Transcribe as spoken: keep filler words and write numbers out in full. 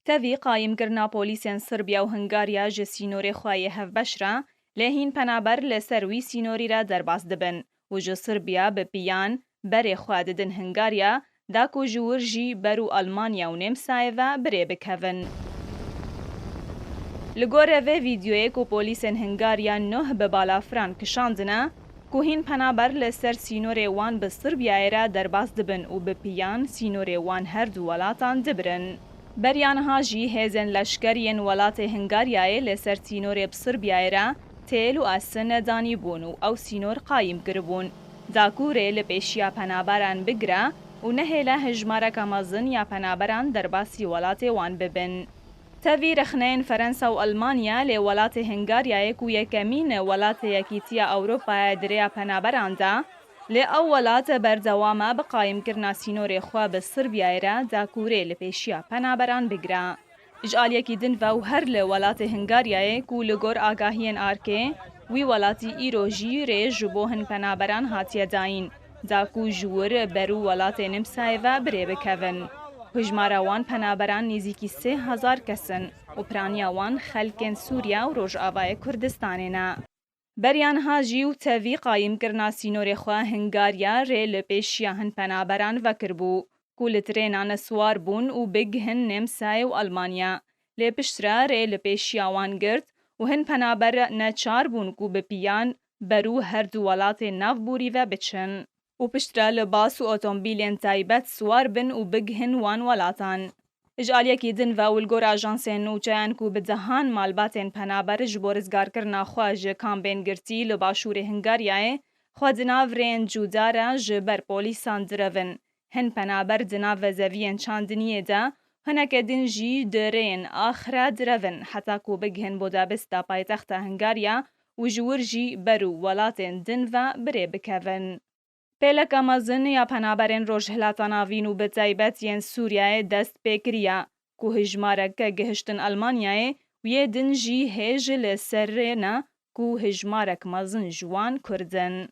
Tevî qayîmkirina polîsên Sirbiya û Hungarya ji sînorê xwe yê hevbeş re, lê hîn penaber li ser wî sînorî re derbas dibin û ji Sirbiya bi piyan berê xwe didin Hungarya, da ku ji wir jî ber û Almanya û Nemsayê ve birê bikevin. Li gorî vê vîdyoyê ku polîsên Hungarya nuh bi balafran kişandine, ku hîn penaber li ser sînorê wan bi Sirbiyayê re derbas dibin û bi piyan sînorê wan her du welatan dibirin. Beriya niha jî hêzên leşker yên welatê Hungaryayê li ser sînorê bi Sirbiyayê re têl û esine danîbûn û ew sînor qayîm kiribûn, da ku rê li pêşiya penaberan bigire û nehêle hejmareka mezin ya penaberan derbasî welatê wan bibin. Tevî rexneyên Ferensa û Almanya lê welatê Hungaryayê ku yekemîn welatê Yekîtiya Ewropayê di rêya penaberan de, lê ew welat berdewam e bi qayîmkirina sînorê xwe bi Sirbiyayê re da ku rê li pêşiya penaberan bigire. Ji aliyekî din ve û her li welatê Hungaryayê ku li gor agahiyên arkê wî welatî îro jî rê ji bo hin penaberan hatiye dayîn, da ku ji wir ber û welatê Nimsayê ve birê bikevin. Hijmara wan penaberan nêzîkî sê hezar kes in û piraniya wan xelkên Sûriye û Rojavayê Kurdistanê ne. Beriya niha jî û tevî qayîmkirina sînorê xwe Hungarya rê li pêşiya hin penaberan vekiribû, ku li trênan siwar bûn û bigihin Nemsayê û Almanya. Lê piştre rê li pêşiya wan girt û hin penaber neçar bûn ku bi piyan ber û her du welatên navborî ve biçin. Û piştre li bas û otomobîlên taybet siwar bin û bigihin wan welatan. Ji aliyekî din ve û li gor ajansên nûçeyan ku bi dehan malbatên penaber ji bo rizgarkirina xwe ji kampên girtî li başûrê Hungaryayê xwe di nav rêyên cuda re ji ber polîsan direvin. Hin penaber di nav vezeviyên çandiniyê de, hineke din jî di rêyên ax re direvin, heta ku bigihin Budapesta paytexta Hungarya û ji wir jî ber û welatên din ve birê bikevin. Pêleke mezin ya penaberên Rojhilata Navîn û bi taybet yên Sûriyeyê dest pê kiriye, ku hijmarek gihiştin Almanyayê û yê din jî hêj li ser rê ne, ku hijmarek mezin ji wan Kurd in.